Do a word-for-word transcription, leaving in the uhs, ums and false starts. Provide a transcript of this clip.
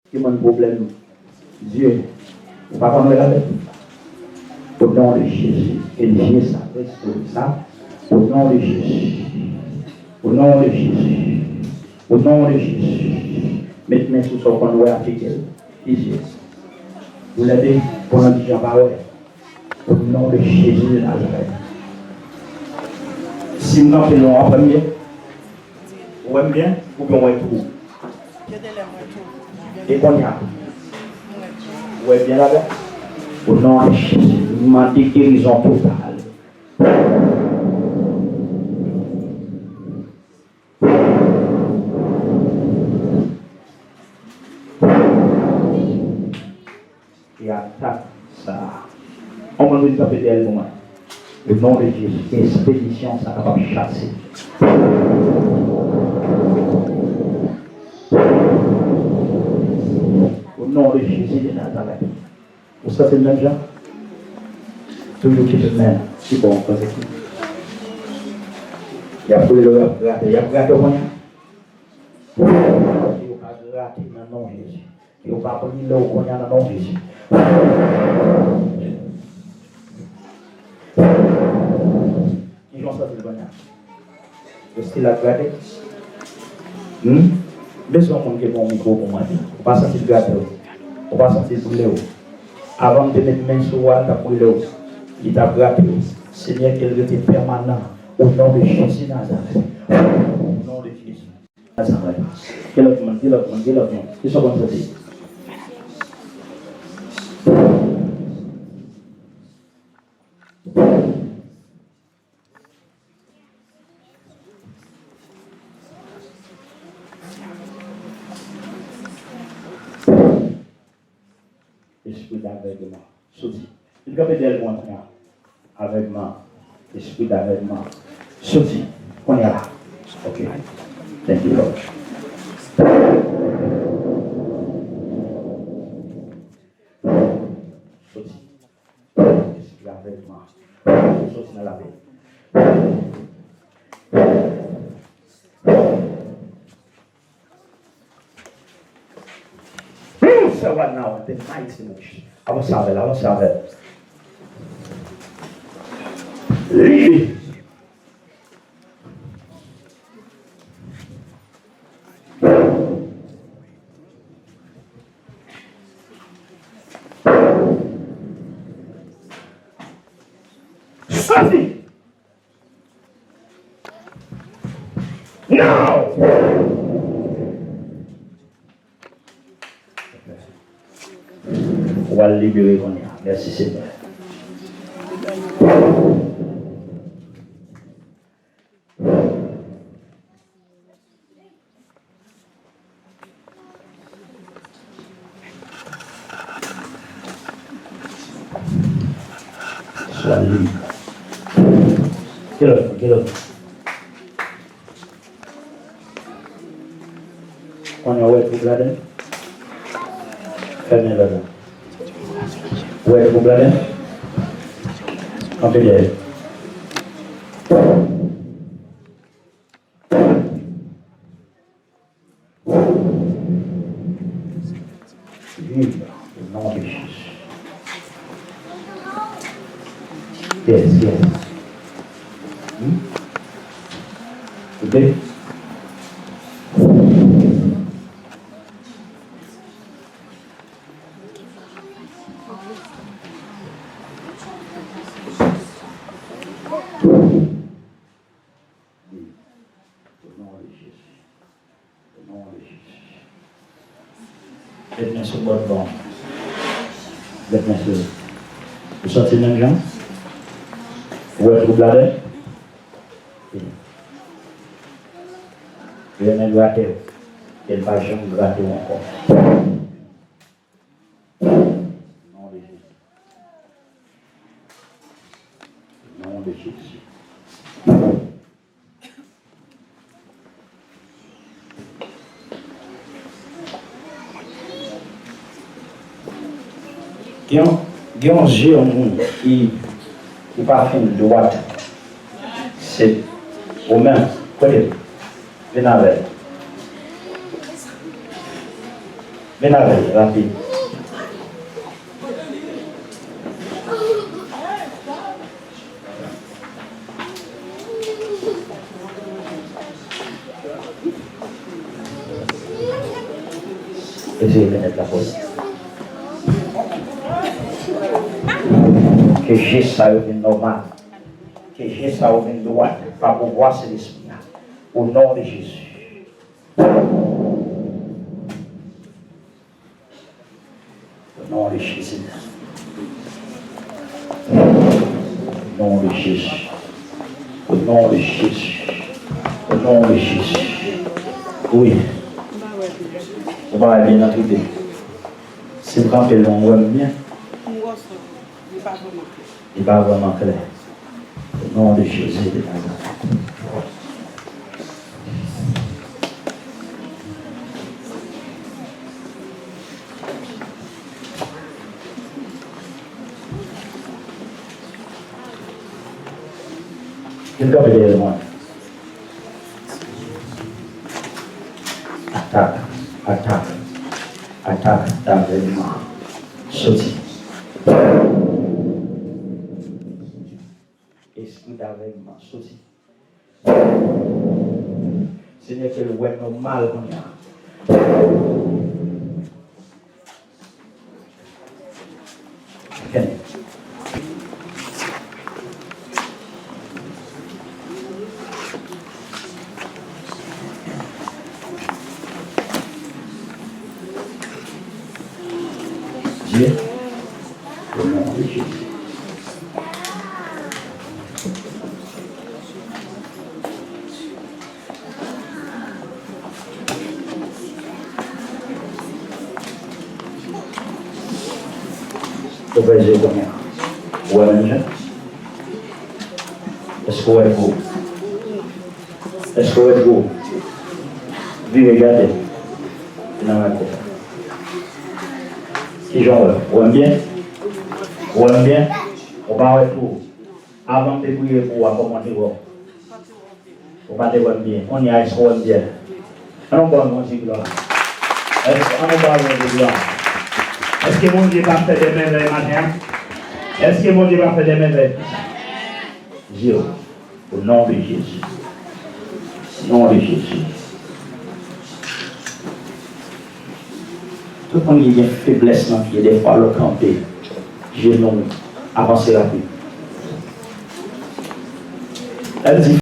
Ki bann pwoblèm nou. Dye, ou pa konn wè avèk. Au nom de Jésus, ke Dye sa restore sa. Au nom de Jésus. Au nom de Jésus. Au nom de Jésus. Met men sou sa w konn wè avèk el. Dye. Ou leve, pou nan Dye pa wè. Au nom de Jésus de Nazareth. Si m kanpe lwen an premye, ou wè m byen, oubyen w wè twou? E kounye a? Ou wè byen ladan? Au nom de Jésus, m mande gerizon total. E atak sa a. On moun vin kanpe dèyè l pou mwen. Au nom de Jésus, ke espedisyon sa kapab chase. Au nom de Jésus de Nazareth. Ou santi l menm jan? Toujou kite men ki bon kote ki. Y ap brele w, y ap grate, y ap grate w kounye a. Yo pa grate nan non Jezi. Yo pa brile w kounye a nan non Jezi. Kijan w santi l kounye a? Yo still ap grate? Hmm? Bezwen yon moun ki gen yon mikwo pou mwen. Ou pa santi l grate w? Ou pa santi l brile w? Avan m te met men sou ou a, l t ap brile w. Li t ap grate w. Senyè, ke l rete pèmanan. Au nom de Jésus Nazareth. Au nom de Jésus. Gen lòt moun, gen lòt moun, gen lòt moun. Kisa w konn santi? Espri davègman. Soti. Vin kanpe dèyè l pou mwen kounye a. Avègman. Espri davègman. Soti. Kounye a la. Ok. Thank you, Lord. Soti. Espri avègman. Soti nan lavi. Hmm, sè Wadna, te may se mouch. Avanse avè l, avanse avè l. Libi. Soti! Now! Ou al libere kounye a. Mèsi, Senyè. Swa li. Get up, get up. Kounye a, ou wè twoub ladan l? Fèmen lòt la. Ou wè twoub ladan l? Kanpe dèyè l. Viv, au nom de Jésus. Yes, yes. Hmm? Koute. Au nom de Jésus. Au nom de Jésus. Met men sou bòt bò. Met men sou. Ou santi l menm jan? Ou wè twoub ladan l? Renmen grate w. Ke l pa janm grate w ankò. Au nom de Jésus. Au nom de Jésus. Gen, gen yon je yon moun ki, ki pa fin dwat. Se ou menm. Kote l? Vin avè l. Vin avè l, rapid. Eseye mèt la pou li. Ke jès sa yo vin nòmal. Ke jès sa yo vin dwat pa pouvwa Sentespri a. O non de Jezi. O non de Jezi. O non de Jezi. O non de Jezi. O non de Jezi. Wi. Ou pa wè byen nan tande. Si m kanpe lwen, ou wè m byen? Li pa vrèman klè. O non de Jezi de Nazarèt. Vin kanpe dèyè mwen. Atak, atak, atak davègman. Soti. Espri davègman, soti. Senyè, ke l wè nòmal kounye a. Kenbe. Dye, o non de Jezi. Ouvè je w kounye a. Ou wè menm jan? Èske w wè dlo? Èske w wè dlo? Vire gade. Nan gade. Kijan w wè? Ou wè m byen? Ou wè m byen? Ou pa wè tou? Avan m te priye pou ou a, kòman w te wè w? Ou pa te wè m byen. Kounye a, èske w wè m byen? An nou ba Bondye glwa. Èske, an nou ba Bondye glwa. Èske Bondye pa fè de mèvèy maten an? Èske Bondye pa fè de mèvèy? Dieu, au nom de Jésus. Au nom de Jésus. Tout moun ki gen feblès nan pye, defwa lè w kanpe, jenou, avanse rapid. Lè l di